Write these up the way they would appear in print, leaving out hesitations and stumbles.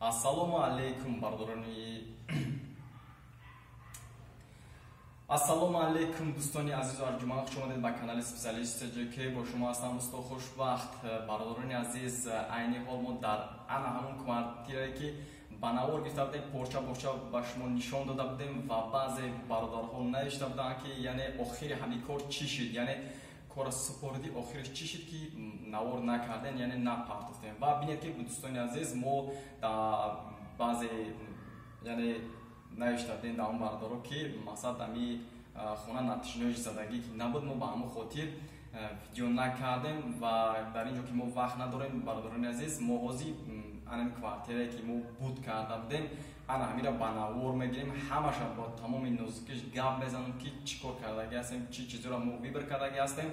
Ассалому алейкум, бародарони. Ассалому алейкум, дӯстони азизу арҷуманд, хуш омадед ба канали Специалист ТҶК. Бо шумо ҳастам усто Хушбахт. Бародарони азиз, айни ҳол мо дар ана ҳамон квартирае, ки ба навор гирифта будем, порча порча ба шумо нишон дода будем ва баъзе бародарҳо навишта буданд, ки яъне охири ҳамин кор чӣ шид, яъне кора супориди охириш чӣ шид, ки навор накардем, яъне напартофтем. Ва бинед, ки дӯстони азиз, мо баъзе, яъне навишта будем дар он бародаро, ки мақсад ами хона натишноиш задагӣ ки набуд, мо ба ҳамон хотир видео накардем. Ва дар ин ҷо ки мо вақт надорем, бародарони азиз, мо ҳозир анами квартирае, ки мо буд карда будем, ана ҳамира ба навор мегирем, ҳамаша бо тамоми нозукиш гап мезанам, ки чӣ кор кардагӣ ҳастем, чӣ чизоро мо выбор кардагӣ ҳастем.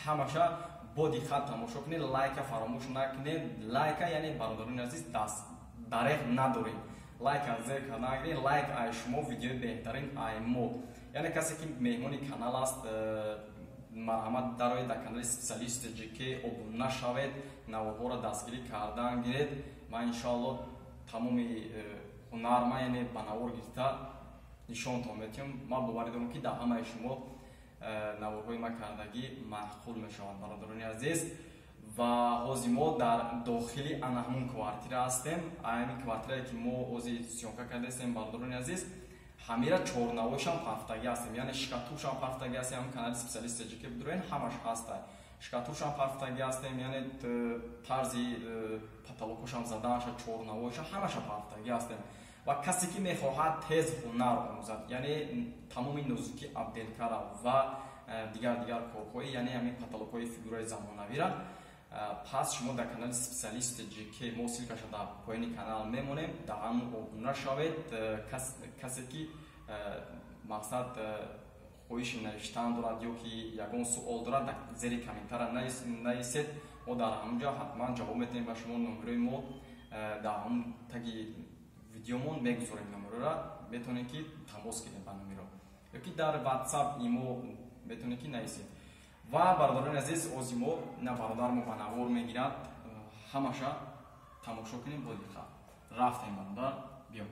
Ҳамаша бо диққат тамошо кунед, лайка фаромӯш накунед. Лайка, яъне, бародарони азиз, даст дареғ надорем, лайка зер карда нагиред. Лайк ай шумо, видеои беҳтарин ай мо. Яъне касе ки меҳмони канал аст, марҳамат, дароед дар канали Специалист ТҶК, обуна шавед, наворҳоро дастгирӣ кардан гиред. Ман иншоалло тамоми ҳунарма, яъне ба навор гирифта нишонтон метиҳам. Ман боварӣ дорам, ки дар ҳамаи шумо наворҳои ма кардагӣ маъқул мешавад, бародарони азиз. Ва ҳозир мо дар дохили ана ҳамун квартира ҳастем. Ҳамин квартирае, ки мо ҳозир съёмка кардаистем, бародарони азиз, ҳамира чорнавоишам пафтагӣ ҳастем, яъне штукатуршам пафтагӣ ҳастем. Ҳамин канали Специалист ТҶК бидуроен, ҳамаш ҳаста. Штукатуршам пафтагӣ ҳастем, яъне тарзи потолокошам заданаша, чорнавоиша, ҳамаша пафтагӣ ҳастем. Ва касе ки мехоҳад тез ҳунар омӯзад, яъне тамоми нозукӣ отделкара ва дигар дигар корҳои, яъне ҳамин потолокҳои фигураи замонавира, пас шумо дар канали Специалист ТҶК, мо ссылкаша дар поёни канал мемонем, дар ҳамон обуна шавед. Касе ки мақсад хоҳиши навиштан дорад ё ки ягон суол дорад, дар зери комментара нависед, мо дар ҳамон ҷо ҳатман ҷавоб метиҳем ба шумо. Номерои мо дар ҳамон таги видеомон мегузорем, номерора метавонед, ки тамос гиред ба номеро ё ки дар WhatsApp имо метавонед, ки нависед. Ва бародарони азиз, ози мо на бародармо ба навор мегирад, ҳамаша тамошо кунем бо диққат. Рафтем, бародар, биё.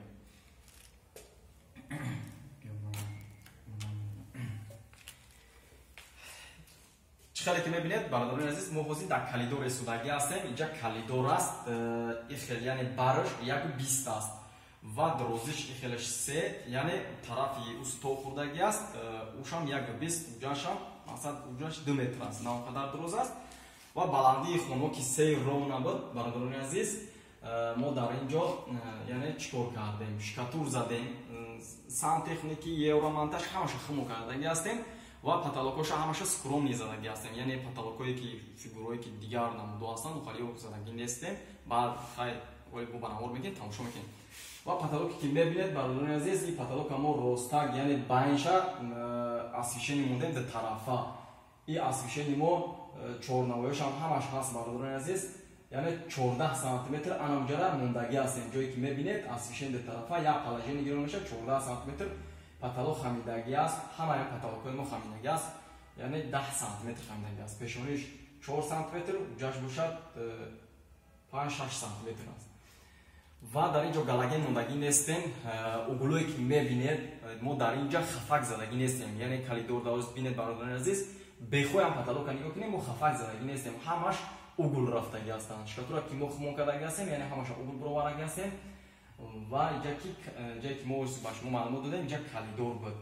Чӣ хеле ки мебинед, бародарони азиз, мо ҳозир дар калидор истодагӣ ҳастем. Инҷа калидор аст, ихел, яъне барш 1,20 аст ва дарозиш ихелаш се, яъне тарафи усто хӯрдагӣ аст, ушам 1,20, уҷашам мақсад уҷаш 2 метр аст, на он қадар дароз аст. Ва баландии хоно ки се ровно буд, бародарони азиз, мо дар ин ҷо, яъне чӣ кор кардем? Штукатур задем, сантехники, евромонтаж, ҳамаша хумо кардагӣ ҳастем ва потолокоша ҳамаша скромный задагӣ ҳастем, яъне потолокое ки фигурое ки дигар намудо ҳастанд, ухалиё задагӣ нестем. Баъд хай бо ба навор мекунем, тамошо мекунем. Ва потолоке ки мебинед, бародарони азиз, ин потолока мо ростак, яъне байнша освещение мондем ду тарафа. И освещение мо чорнавоёшам ҳамаш ҳаст, бародарони азиз, яъне 14 сантиметр анамҷара мондагӣ ҳастем. Ҷое ки мебинед, освещение ду тарафа, як положение гирон мешавад, 14 сантиметр потолок хамидагӣ аст. Ҳамаи потолокҳои мо хамидагӣ аст, яъне 10 сантиметр хамидагӣ аст, пешониш 4 сантиметр, уҷаш бошад 5-6 сантиметр аст. Ва дар ин ҷо галоген мондагӣ нестем. Углое ки мебинед, мо дар ин ҷа хафак задагӣ нестем, яъне калидор давоз бинед, бародарони азиз, бехоям потолока нигоҳ кунем, мо хафак задагӣ нестем, ҳамаш угол рафтагӣ ҳастанд. Штукатура ки мо хумон кардагӣ ҳастем, яъне ҳамаша угол бировардагӣ ҳастем. Ва ҷае ки мо ба шумо маълумот додем, инҷа калидор буд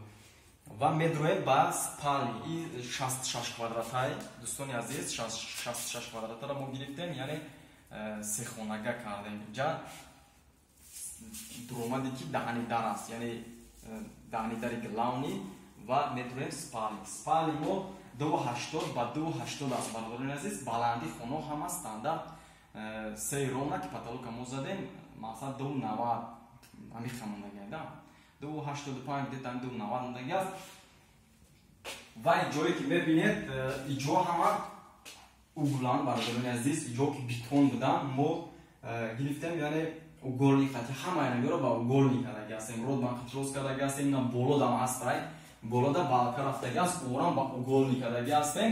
ва медроем ба спальни. И 66 квадратай, дӯстони азиз, 66 квадратаро мо гирифтем, яъне сехонага кардем. Инҷа дуромаде ки даҳани дар аст, яъне даҳани дари главный, ва медроем спальни. Спальни мо 2,80 ба 2,80 аст, бародарони азиз. Баландии хоно ҳама стандарт сеи ровно, ки потолока мо задем, мақсад 2,90 ҳамин мондагӣ, да, 2,85, где-то 2,90 мондагӣ аст. Ва ҷое ки мебинед, иҷо ҳама углан, бародарони азиз, иҷо ки бетон будан, мо гирифтем, яъне угольник хати, ҳамаи намеро ба угольник кардагӣ ҳастем, ротбан хати рост кардагӣ ҳастем. На болодам ҳастай, болода балка рафтагӣ аст, орам ба угольник кардагӣ ҳастем.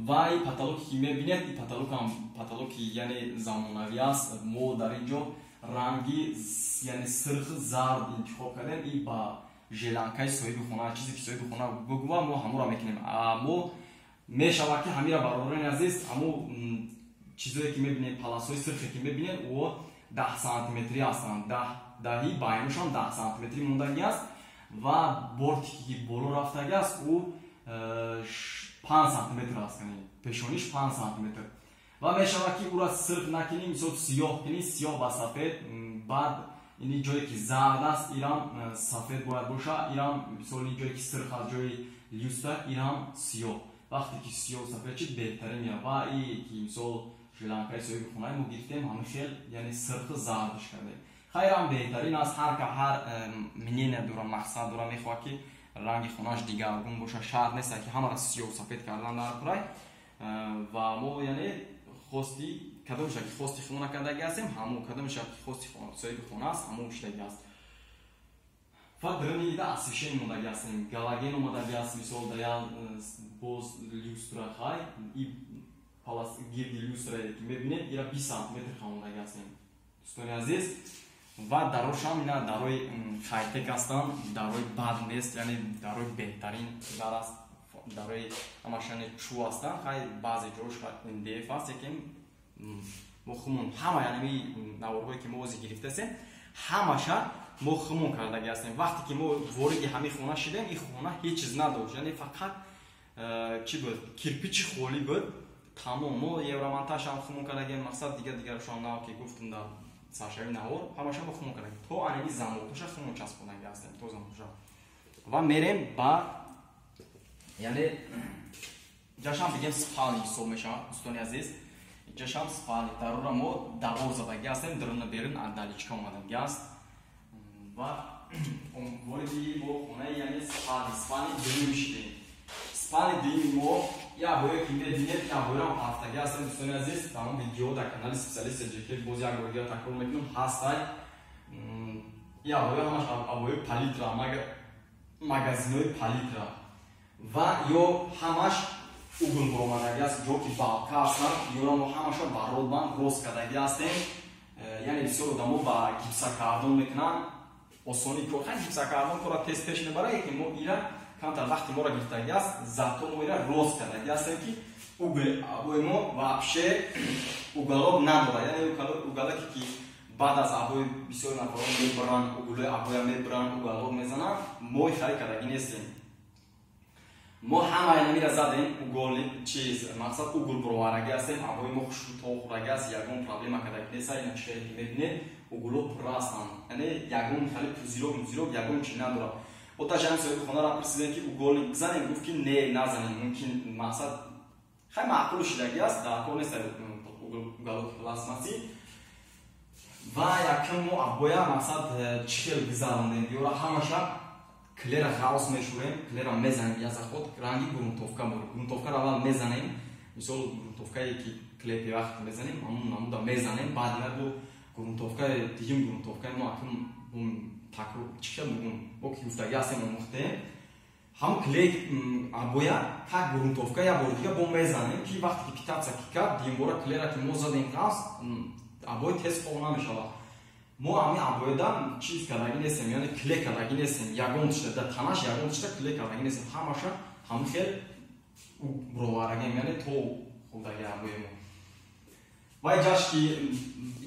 Ва и потолоке ки мебинед, и потолокам потолоки, яъне замонавӣ аст. Мо дар ин ҷо Ранги, яъне сирх зард интихоб кардем. И ба желанкаи соҳиби хона, чизе ки соҳиби хона бигӯва, мо ҳамонро мекунем. Мо мешавад, ки ҳамира, бародарони азиз, ҳамо чизое ки мебинед, паласҳои сирхе ки мебинед, о 10 сантиметрӣ ҳастанд, даҳи байнушам 10 сантиметрӣ мондагӣ аст ва бортике ки боло рафтагӣ аст, ӯ 5 сантиметр аст, пешониш 5 сантиметр. Ва мешавад, ки ӯра сирх накунӣ, мисол, сиёҳ кунӣ, сиёҳ ба сафед. Баъд ини ҷое ки зард аст, ирам сафед бояд боша, ирам, мисол, ин ҷое ки сирх аст, ҷои люстра, ирам сиёҳ. Вақте ки сиёҳ сафед чид, беҳтарин меяд. Ва и ки, мисол, желанкаи соҳиби хонаи мо гирифтем, ҳамин хел, яъне сирху зардш кардем. Хайрам, беҳтарин аст. Ҳар ка ҳар мнение дора, мақсад дора, мехоҳад, ки ранги хонааш дигаргун боша. Шарт нест, ки ҳамаро сиёҳу сафед кардан дар курай. Ва мо, яъне, хости кадомша ки хости хона кардаги ҳастем, ҳамон кадомша ки хости соҳиби хона аст, ҳамон шидаги аст. Ва даруни дида освещение мондаги ҳастем, галоген омадаги аст, мисол, дая боз люстра. Хай, и палас гирди люстрае ки мебинед, ира 20 сантиметр хондаги ҳастем, дӯстони азиз. Ва дарошам ина дарои хайтек ҳастанд, дарои бад нест, яъне дарои беҳтарин дар аст, дарои ҳамашане чӯ ҳастанд. Хай, баъзе ҷош МДФ аст, якем мо хумон ҳама, яъне наворҳое ки мо ози гирифтасем, ҳамаша мо хумон кардаги ҳастем. Вақте ки мо вориди ҳамин хона шидем, ин хона ҳеҷ чиз надошт, яъне фақат чӣ буд, кирпичи холӣ буд, тамом. Мо евромонтажам хумон кардагем, мақсад, дигар дигарашон нав ки гуфтум дар саршави навор, ҳамаша мо хумон кардагем, то анами замокоша хумон часпондаги ҳастем, то замокоша. Ва мерем ба, яъне, ҷашам бигем, спальни ҳисоб мешавад, дӯстони азиз. Ҷашам спальни, дарура мо давор задаги ҳастем, даруна берун даличка омадаги аст. Ва вориди мо хонаи, яъне спальни дуюм шидем. Спальни дуюми мо як обое ки мебинед, як обоям ҳафтаги ҳастем, дӯстони азиз. Тамом видео дар канали Специалист ҷк, боз як бор дигар такрор мекунам, ҳастай. Як обоя ҳамаш обои Палитра, магазинои Палитра, ва ё ҳамаш угол баромадаги аст, ҷо ки балка ҳастанд, ёра мо ҳамаша ба ротбанд рост кардаги ҳастем. Яъне бисёр одамо ба гипсокартон мекунанд, осони кор. Хай, гипсокартон кора тез пеш мебарад, лекин мо ира камтар вақти моро гирифтаги аст, зато мо ира рост кардаги ҳастем, ки угли обои мо вообще уголок надорад, яъне уголоке ки баъд аз обои бисёр нафарон мебаранд, углои обоя мебаранд, уголок мезананд, мо хари кардаги нестем. Мо ҳамаи намира задем, угол чиз, мақсад, угол буровараги ҳастем. Обои мо хушрӯ то хӯраги аст, ягон проблема кардаги нест. Ина чизе ки мебинед, угло пурра ҳастанд, яъне ягон хали пузырёк музырёк ягон чи надорад. Оташам соҳиби хонаро пурсидем, ки угол бизанем, гуфт, ки не, назанем, мумкин, мақсад, хай, маъқул шидаги аст, дар кор нест уголоки пластмассӣ. Ва якум мо обоя, мақсад, чӣ хел гузарондем? Ёра ҳамаша клера ғавс мешӯрем, клера мезанем, я заход ранги грунтовка бор, грунтовкаро аввал мезанем, мисол, грунтовкае ки клепи вақт мезанем, ҳамун намуда мезанем. Баъд ина бо грунтовкаи дуюм, грунтовкаи мо акум такрор чӣ хел бугум, бо ки гуфтаги ҳастем, омӯхтем, ҳамун клей обоя как грунтовка як бори дига бо мезанем, ки вақте ки впитаться ки кард, дуюмбора клера ки мо задем ғавс, обои тез хоб намешавад. Мо ҳамин обояда чиз кардаги нестем, яъне клей кардаги нестем, ягон тишта дар танаш, ягон тишта клей кардаги нестем, ҳамаша ҳамин хел буроварагем, яъне то хурдаги обои мо. Ва иҷаш ки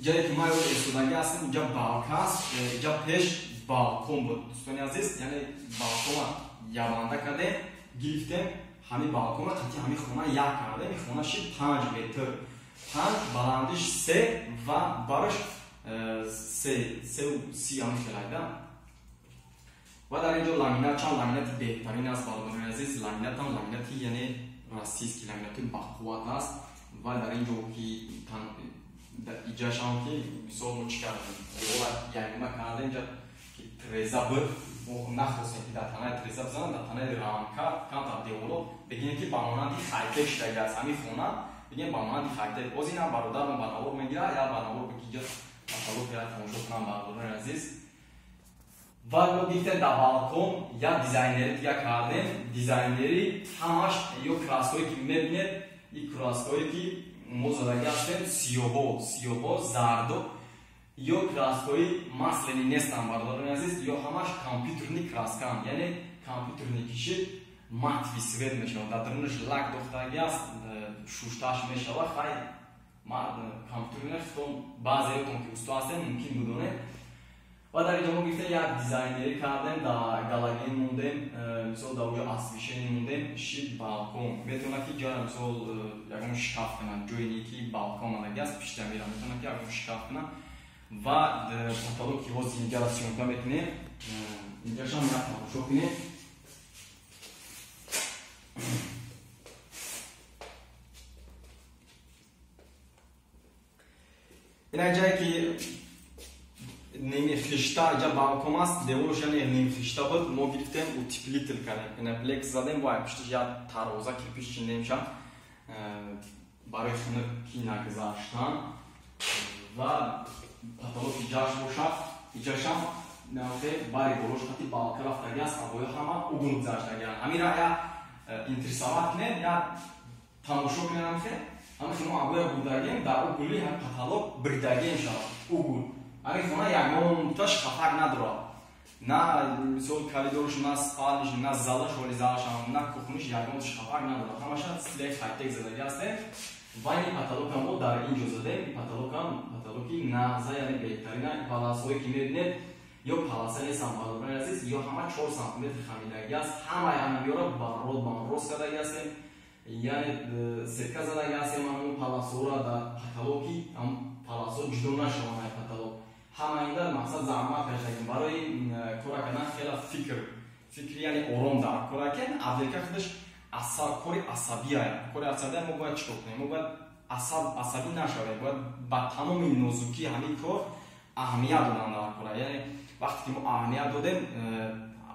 ҷае ки ма истодаги ҳастем, инҷа балка аст, инҷа пеш балкон буд, дӯстони азиз. Яъне балкона яванда кардем, гирифтем, ҳамин балкона қати ҳамин хона як кардем. Ин хона шид 5 метр, панҷ баландиш, се ва бараш се, сеу си, ҳамин хелайда. Ва дар ин ҷо ламинат, чанд ламинати беҳтарин аст, бародарони азиз. Ламинатам ламинати, яъне российский ламинати бақувват аст. Ва дар ин ҷо ки иҷашам ки, мисол, мо чӣ кардем? Девора якнима кардем, инҷа ки треза буд, мо нахостем, ки дар танаи треза бизанам, дар танаи рамка камтар деворо бигем, ки ба монанди хайтек шидаги аст ҳамин хона, бигем, ба монанди хайтек. Боз ина бародарам ба навор мегирад, як ба навор бигиҷа масалло я тамошо кунам, бародарони азиз. Ва мо гирифтем, дар балкон як дизайнери дига кардем. Дизайнери ҳамаш ё краское ки мебинед, и краское ки мо задаги ҳастем, сиёҳо, сиёҳо, зардо. Ё краскаҳои масляный нестанд, бародарони азиз, ё ҳамаш компютерни краскаанд, яъне компютерни кишид матовый свет мешавад, дар дарунаш лак дохтаги аст, шушташ мешавад. Хай, компютерни хитон баъзеотон ки усто ҳастем, мумкин бидонед. Ва дар инҷо мо гирифтем як дизайнерӣ кардем, дар галоген мондем, мисол дар оҷо освещение мондем, шид балкон метавонад ки ҷара мисол ягон шкаф кунад, ҷое ки балкон анаги аст, пишта мера метавонад ки ягон шкаф кунад. Ва потолок ки ҳозир инҷара съёмка мекунем, инҷашам як тамошо кунем. Ина ҷае ки ними хишта иҷа балкон аст, деворш яъне ним хишта буд, мо гирифтем утеплитель кардем, пеноплекс задем, бо пиштиш як тароза кирпич чиндем ша барои хунукӣ нагузаштан. Ва потолок иҷаш бошад, иҷашам нафе бари болош қати балка рафтаги аст, абоё ҳама угул гузаштагианд. Ҳамира я интересоват кунед, я тамошо кунед. Ҳамхе ҳамхе мо абоя бурдагем, дар угули ҳам потолок бридагем шавад угул. Ҳамин хона ягонта шкафак надорад, на мисол коридорш, на спалниш, на залаш, ҳоли залашам, на кухниш ягон шкафак надорад. Ҳамаша стилаи хайтек задаги ҳастем. Ва ин потолокам мо дар ин ҷо задем. Ин потолокам потолоки нағза, яъне беҳтарина. Паласҳое ки мебинед, ё паласа нестанд, бародарони азиз, ё ҳама 4 сантиметр хамидаги аст. Ҳамаи ҳамаёро ба род ба рост кардаги ҳастем, яъне сетка задаги ҳастем. Ҳамон паласҳоро дар потолоки ҳам паласҳо ҷудо нашаванд ай потолок. Ҳама инда мақсад заҳмат кашидагим барои кора кардан, хела фикри яъне ором дар кора кен. Авлека худаш кори асабия, кори асабия. Мо бояд чӣ кор кунем? Мо бояд асабӣ нашавем, бояд ба тамоми нозукии ҳамин кор аҳамият додан дар кора. Яъне вақте ки мо аҳамият додем,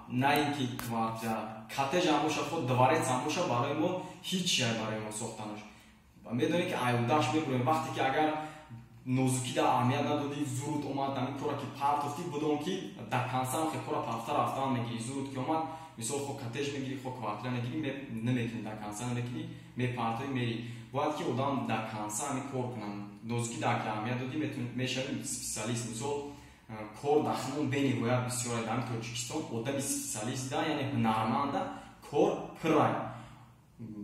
на ин ки квартира коттеҷ ҳам боша, худ дворец ҳам боша, барои мо ҳеҷ чиз барои мо сохтанаш медонем ки аюдаш мебурем. Вақте ки агар нозукида аҳамият надодӣ, зуруд омад ҳамин кора ки партофтӣ, бидон ки дар кансам хе кора пафта рафтан мегирӣ. Зуруд ки омад, мисол хо коттеҷ мегирӣ, хо квартира мегирӣ, намекунӣ, дар канса намекунӣ, мепартоӣ, мерӣ. Бояд ки одам дар канса ҳамин кор кунад. Нозукида ки аҳамият додӣ, мешавӣ специалист. Мисол кор дар хумон бениҳоят бисёр дар Тоҷикистон одами специалиста, яъне ҳунарманда кор пуррай.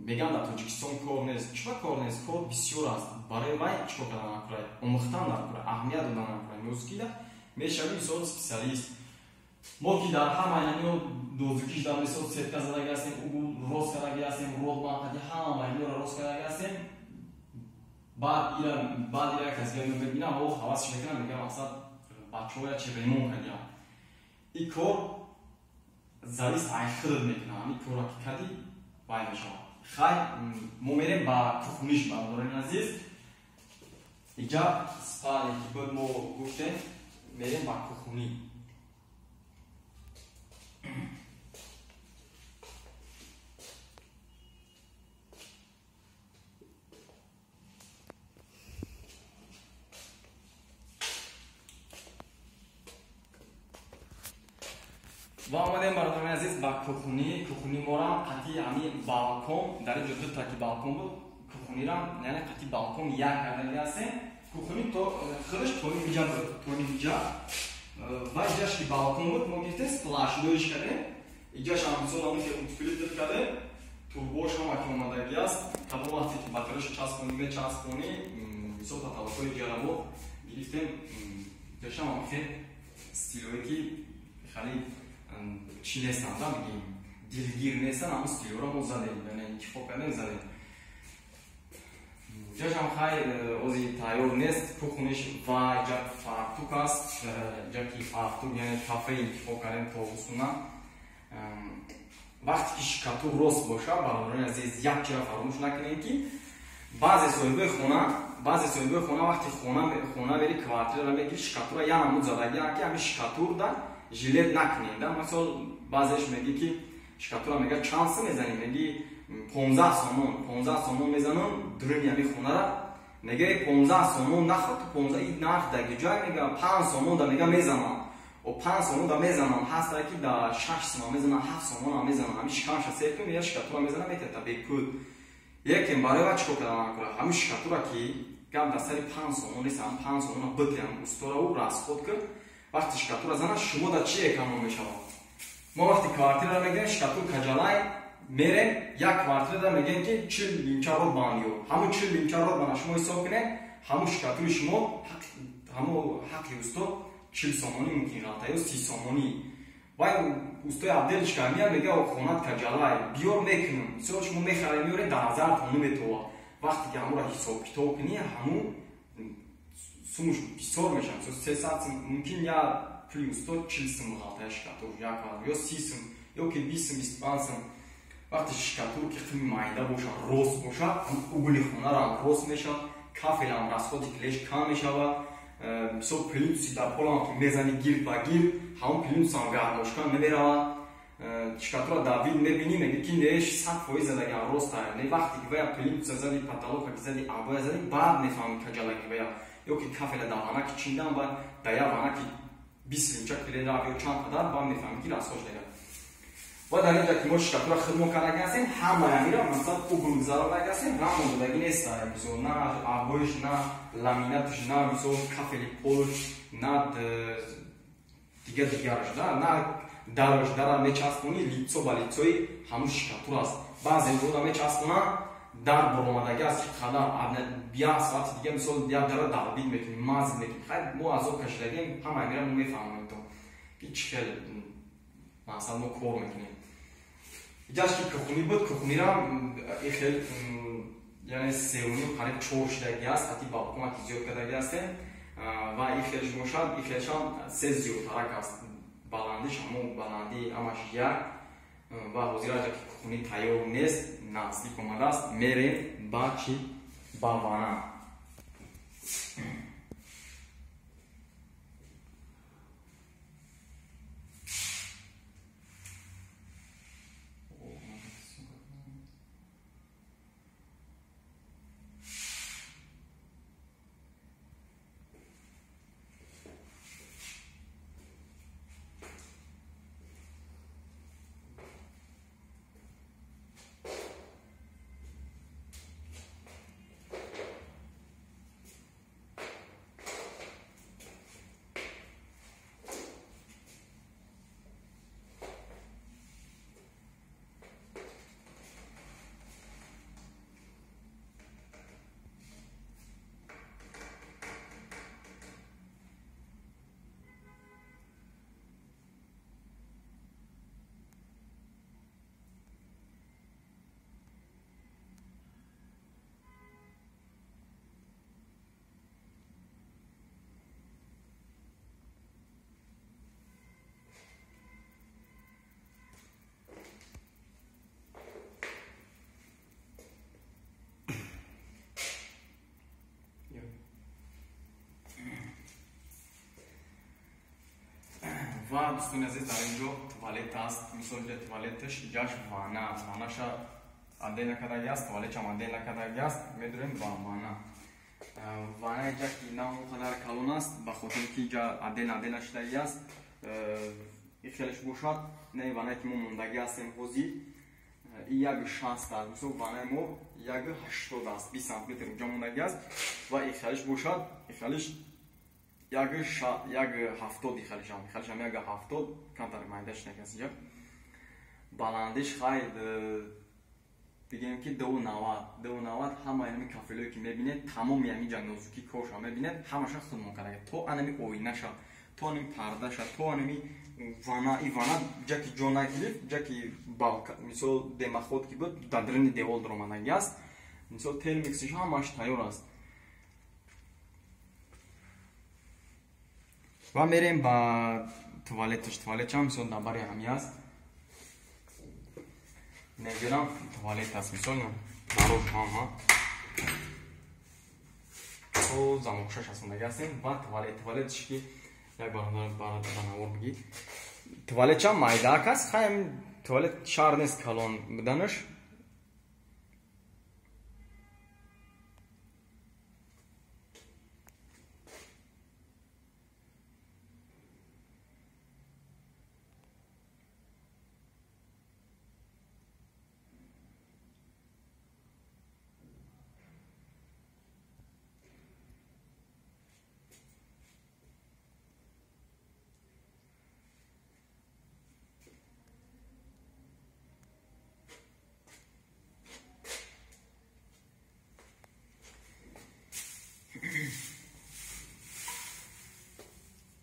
Мегӯям дар Тоҷикистон кор нест. Чиба кор нест? Кор бисёр аст. Барои вай чӣ кор кардан накунад? Омӯхтан накунад, аҳамият додан накунад. Нозукида мешавӣ мисол специалист. Мо ки дар ҳама яъне нозукиш дар мисол сетка задаги ҳастем, угул рост кардаги ҳастем, род манқади ҳама инора рост кардаги ҳастем. Баъд ира як кас мебинам, о ҳавасш мекунам, мегӯям мақсад бачаҳоя чи ремонт кардиям. Ин кор завис ай худат мекунад. Ҳамин корро ки кардӣ, вай мешавад. Хай, мо мерем ба кухниш, бародарони азиз. Иҷа спалне ки буд, мо гуфтем, мерем ба кухнӣ. Ва омадем, бародарони азиз, ба кухнӣ. Кухни морам қатъи ҳамин балкон, дар ин ҷо дута ки балкон буд, кухнирам яъне қатъи балкон як кардаги ҳастем. Кухни то худаш тони ҳиҷа буд, тони ҳиҷа. Ва иҷаш ки балкон буд, мо гирифтем сплошноиш кардем. Иҷаш ҳам мисол ҳамин ки утеплитель кардем, турбош ҳама ки омадаги аст. Кадом вақте ки батареяшо часпонӣ, мечаспонӣ, мисол потолокҳои ҷара мо гирифтем, иҷашам ҳам хел стилое ки хеле чӣ нестанд, да, мегӯем дилгир нестанд, ҳамон стилёро мо задем, яъне интихоб кардем, задем. Ҷашам хай ози тайёр нест кухниш. Ва ҷа фартук аст, ҷа ки фартук, яъне кафе интихоб кардем тобустона. Вақте ки шикатур рост боша, бародарони азиз, як чиро фаромӯш накунем, ки баъзе соҳибои хона вақте хона мери, квартираро мегири, шикатура як намуд задагиам, ки ҳамин шикатурда жалеть накунем да. Мисол баъзеш мегӣ ки шикатура мега чанд сум мезанӣ, меги 15 сомон, 15 сомон мезанам дуруни ҳамин хонара. Мега 15 сомон нахӯр ту, 15 и нарх даги ҷой, мега 5 сомон да мега мезанам, о 5 сомон да мезанам. Ҳаста ки да 6 сомон мезанам, 7 сомон мезанам. Ҳамин шикамша сер кун, мега шикатура мезанам, метета бепул. Лекин барои ва чӣ кор кардан накунад? Ҳамин шикатура ки Гап дар сари 5 сомон нест, ҳам 5 сомона битиам устораву расход кун. Вақти штукатура зана шумо дар чӣ эконом мешавад? Мо вақти квартираро мегирем, штукатур каҷалай мерем, як квартирада мегӯем ки 40 лимча род банд ё. Ҳамун 40 лимча род бана шумо ҳисоб кунед, ҳамун штукатури шумо ҳамун ҳаққи усто 40 сомонӣ мумкин ғалта ё 30 сомонӣ. Вай устои Абделичка меяд, мега хонат каҷалай, биёр мекунам. Мисол шумо мехаред, меёред, дар ҳазар тонна метова. Вақте ки ҳамонро ҳисоб китоб кунӣ, ҳамун сумуш бисёр мешавад. Мисол 300 сум мумкин я пули усто 40 сум ғалтаи штукатур як ё 30 сум ё ки 20 сум, 25 сум. Вақте штукатур ки қими майда бошад, рост бошад, ҳамун угли хонаро рост мешавад, кафелам расходи клеш кам мешавад. Мисол плинтуси дар полам ки мезани гирд ба гирд, ҳамун плинтусам гармошкан намеравад. Штукатура дар вид мебинӣ, мегӯӣ ки не, 100% задагиам рост ай. Не, вақте ки вая плинтуса зади, потолока ки зади, абоя зади, баъд мефаҳмӣ каҷалаги вая. Ё ки кафела дар вана ки чиндан, баъд дар як вана ки 20 лимча кле рафт ё чанд қадар, баъд мефаҳмӣ ки расход шудага. Ва дар инҷа ки мо штукатура хидмат кардаги ҳастем, ҳамаи амира масалан угл гузарондагӣ ҳастем, рамон додагӣ нест. Мисол на абоиш, на ламинатш, на мисол кафели полш, на дигар дигараш, на дараш, дара мечаспонӣ, лицо ба лицои ҳамун штукатура аст. Баъзе ҷода мечаспонанд, дар баромадагӣ аст, қадар як соати дига мисол як дара далбид мекунӣ, мазд мекунӣ. Хайр, мо азоб кашидагем, ҳамаи амира мо мефаҳмем то ки чӣ хел масалан мо кор мекунем. Иҷаш ки кухни буд, кухнира ихел яъне сеюним қариб 4 шидаги аст, ҳатти балкона ки зиёд кардаги ҳастем ва ихелш бошад, ихелшам се зиёдтарак аст. Баландиш ҳамон баландии ҳамаш як ва ҳозираҷа ки кухни тайёр нест, наздик омадааст, мерем ба чи? Ба вана. Ва дӯстони азиз, дар инҷо туалет аст. Мисол инҷа туалеташ, иҷаш вана аст. Ванаша отдел накардаги аст, туалетшам отдел накардаги аст. Медурем ба вана. Вана инҷа ки на он қадар калон аст, ба хотире ки инҷа отдел отдел нашудаги аст. Ихелеш бошад, не ванае ки мо мондаги ҳастем ҳозир, и 1,60 аст. Мисол ванаи мо 1,80 аст, 20 сантиметр инҷа мондаги аст ва ихелеш бошад, ихелеш 1,70 ихалишам, ихалишам 1,70, камтар майдаш накас инҷа. Баландиш хайр бигем ки 2,90, 2,90 ҳамаи ҳамин кафелое ки мебинед, тамоми ҳамин ҷа нозукӣ корша мебинед, ҳамаша худмон кардаги. То анами оинаша, то анами пардаша, то анами вана, и вана ҷа ки ҷо нагирифт, ҷа ки балка, мисол демоход ки буд, дар даруни девол даромадаги аст. Мисол термиксиш ҳамааш тайёр аст. Ва мерем ба туалетш. Туалетшам мисол дар бари ҳами аст. Негирам туалет аст, мисол дарош ҳама то замокшаш ҳастондаги ҳастем ва туалет, туалетш ки як ба навор бигӣ. Туалетшам майдаак аст, хайм туалет шаҳр нест калон буданаш.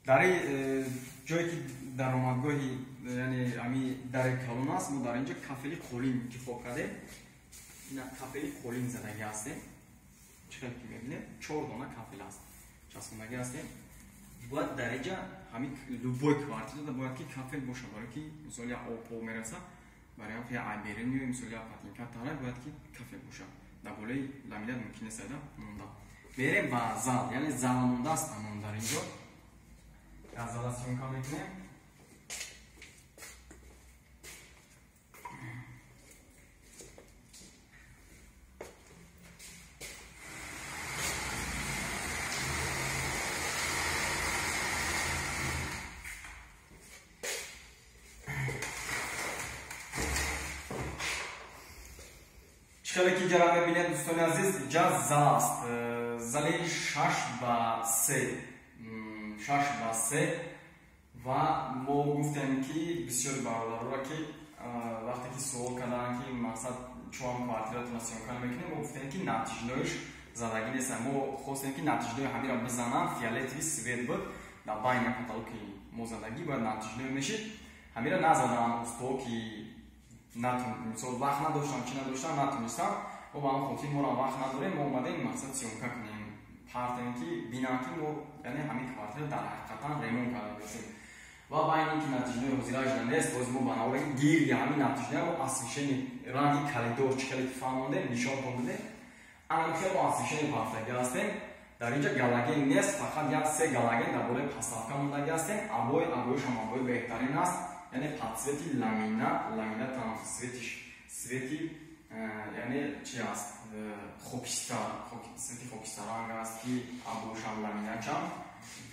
Дар ҷое ки даромадгоҳи яъне ҳами дари калон аст, мо дар инҷо кафели қолин интихоб кардем. Ина кафели қолин задагӣ ҳастем. Чӣ хел ки мебинем, 4 дона кафел аст. Часпондагӣ ҳастем. Бояд дар инҷа ҳамин любой квартирада бояд ки кафел боша, барои ки мисол як об мераса, барои ҳам як айберин ё мисол як патинка тара бояд ки кафел боша. Дар болои ламинат мумкин нест айда монда. Мерем ба зал, яъне зал мондааст тамом дар инҷо. Аз зала съёмка мекунем. Чӣ ки ҷара мебинед дӯстони азиз, ҷа зал аст. Зали 6 ба 3, 6 ба 3. Ва мо гуфтем ки бисёри бародарора ки вақте ки суол карданд ки мақсад чӯам квартиратона съёмка намекунем, мо гуфтем ки натижноиш задагӣ нест. Мо хостем ки натижнои ҳамира бизанам, фиолетовый свет буд дар байни потолоки мо задагӣ, бояд натижное мешид. Ҳамира назадам усто ки мисол вақт надоштам, чӣ надоштам, натунистам. Мо ба ҳамон хотир моро вақт надорем, мо омадем мақсад съёмка кунем, партем ки бинам ки мо яъне ҳамин квартира дар ҳақиқатан ремонт карда бошем. Ва байни ин ки натижнои ҳозирашда нест, боз мо ба навори гирди ҳамин натижноро освещение ранги коридор чӣ хеле ки фаҳмондем, нишонтон додем. Анам хело освещение пафтагӣ ҳастем. Дар инҷа галоген нест, фақат як се галоген дар болои подставка мондагӣ ҳастем. Обои, обоишам обои беҳтарин аст, яъне под цвети ламинат, ламинатам цветиш цвети яъне чи аст, хокистар, цвети хокистарранг аст ки обоишам ламинатшам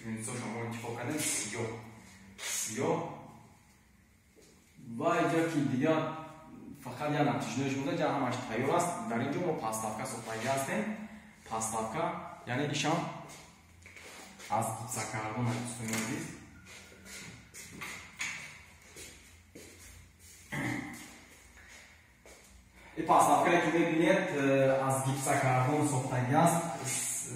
плинтусошам мо интихоб кардем сиёҳ, сиёҳ. Ва инҷа ки дигар фақат як натижноиш монда, ҷа ҳамаш тайёр аст. Дар инҷо мо подставка сохтагӣ ҳастем. Подставка яъне ишам аз гипсокартон, дӯстони азиз. И подставкае ки мебинед, аз гипсокартон сохтагӣ аст,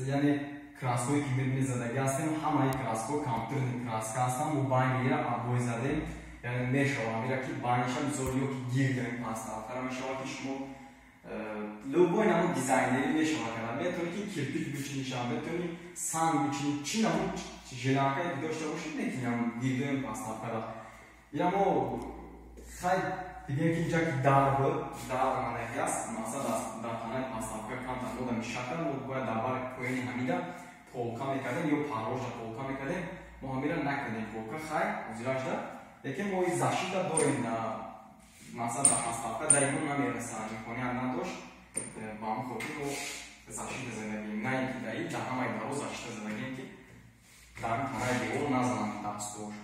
яъне краское ки мебинед задагӣ ҳастем, ҳамаи краскҳо компьютерный краска ҳастанд. Мо байнира обои задем, яъне мешава ҳамира ки байниша мисол ё ки гирдем подставкара мешава ки шумо любой намуд дизайнерӣ мешава карда, метавонӣ ки кирпич бичиниша, метавонӣ санг бичинӣ, чӣ намуд желанкае ки дошта бошӣ, метавонӣ гирдоем подставкара. Ина мо хай бигем ки инҷа ки дар буд, дар омадагӣ аст, мақсад дар ханаи подставка камтар мода мешакар, мо бояд дар бар поёни ҳамида полка мекардем ё парожа полка мекардем. Мо ҳамира накардем полка, хай ҳозирашда, лекин мо и защита дорем. Мақсад дар подставка дар имо намерасад, имконият надошт, ба ҳамон хотир мо защита задагем, на ин ки дар дар ҳамаи даро защита задагем ки дар танаи девор назананд дастҳош.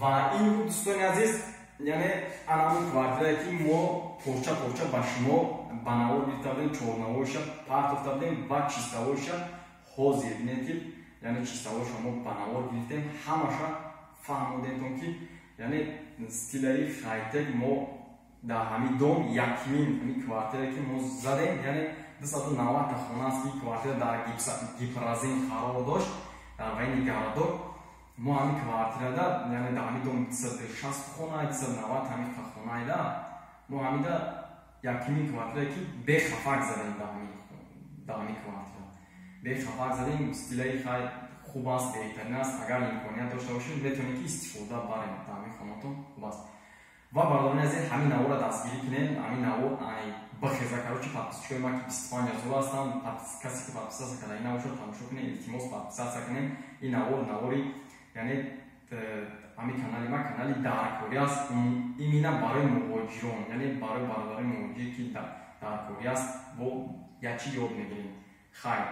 Ва ин буд, дӯстони азиз, яъне анамун квартирае ки мо порча порча ба шумо ба навор гирифта будем, чорнавоиша партофта будем ва чистовойша ҳозир бинед ки яъне чистовойша мо ба навор гирифтем, ҳамаша фаҳмодемтон ки яъне стилаи хайтек мо дар ҳамин дом якмин ҳамин квартире ки мо задем, яъне 290-та хона аст ки квартира дар Гипрозем қарор дошт, дар байни городок. Мо ҳамин квартирада, яъне дар ҳамин дом 260 хона, 290 ҳамин хонаида мо ҳамида якмин квартире ки бехафак задем, дар ҳамин квартира бехафак задем. Стилаи хай хуб аст, беҳтарин аст. Агар имконият дошта бошед, метавонед ки истифода барем, дар ҳамин хонатон хуб аст. Ва бародарони азиз, ҳамин наворро дастгирӣ кунед, ҳамин навор бихеза. Короче, подписчикои ма ки 25 000 ҳастанд, касе ки подписаться карда ин наворро тамошо кунед, илтимос, подписаться кунед. Ин навор навори яъне ҳамин канали ма канали даркорӣ аст, именно барои муҳоҷирон, яъне барои бародарои муҳоҷир ки даркорӣ аст, бо як чӣ ёд мегирем. Хайр.